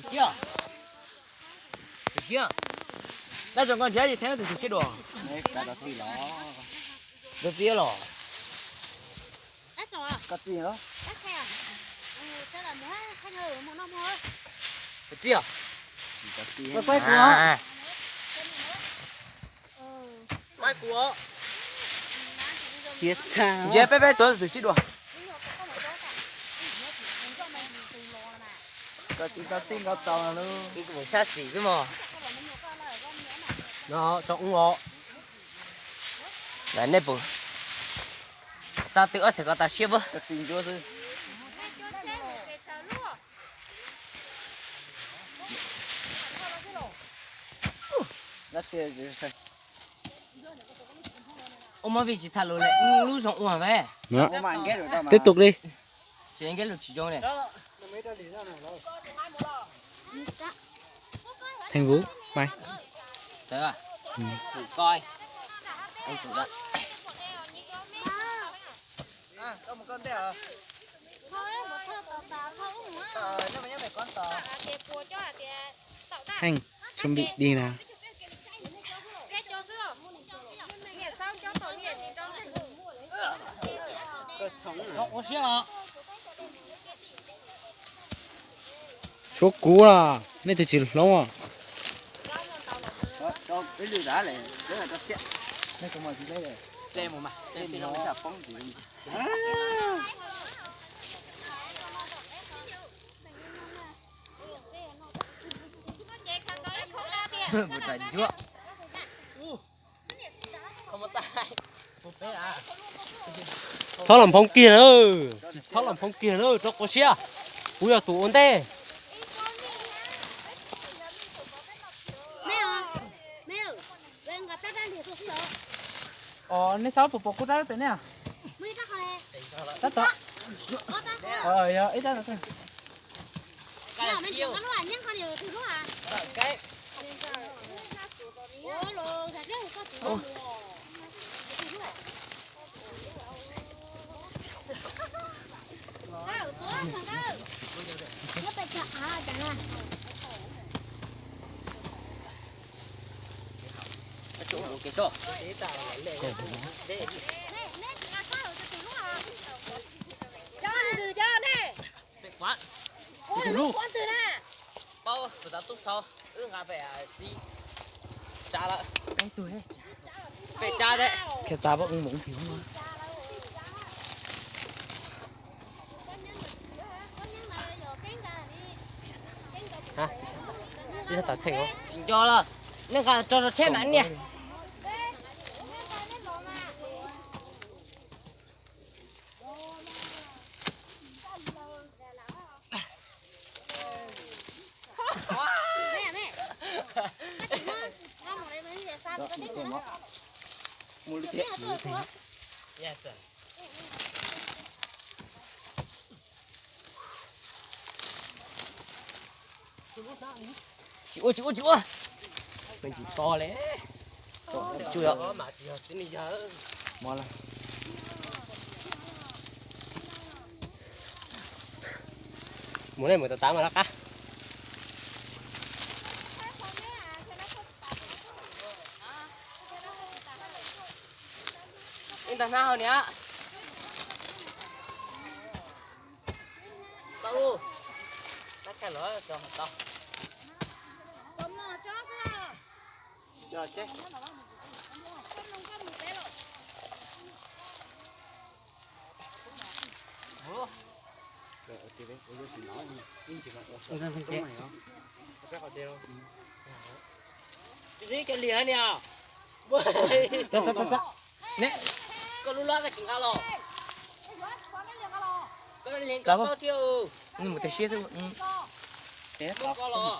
Siab, siab. Nab zoo koj nrhiav tsis theeb tus siab dua. Tus txiv los. Tus txiv. Nrhiav peb peb tuav tus siab dua. Sab xis xwb mog. No tso ub os. Nej puas tau twb ob txhais ko tau siab puab. Ua mov vim tsis tham lus lawm, lub zoo ua ve. Tiếp tục đi. Tsis nkeb lus tsis zoo ne. Thành Vũ, mày. Tawm. Thử coi. Ông chủ đó. Hành, chuẩn bị đi nào. Suav kuv a, nej twb tsis hloov a. Txhob los nphoo kiag na, tsis txhob los nphoo kiag na, rau quav siab. Kuv yog tus ua ntej. Nej txhob pom pom kuv rab pem ne. Tab tom. Yog ib rab. Peb kuv lub. Paub kuv tau tub txhau, wb nqa pem txiv tsa lawm. Pem tsa thiab. Khiav tsa pab ub mus ub. Tsis nco los, nej nqa tso tso tsheb mam niam. Tsis ua, tsis ua, tsis ua. Tsis to li. Mus nej mus tas tas mas lawv qab. Ib ntag hnab hauv niam. Tau lub. Tab kha los tso tau. Koj lub lob koj tsis nqa los. Koj lees koj paub thiab. Mus tes siab xwb. Muab koj los.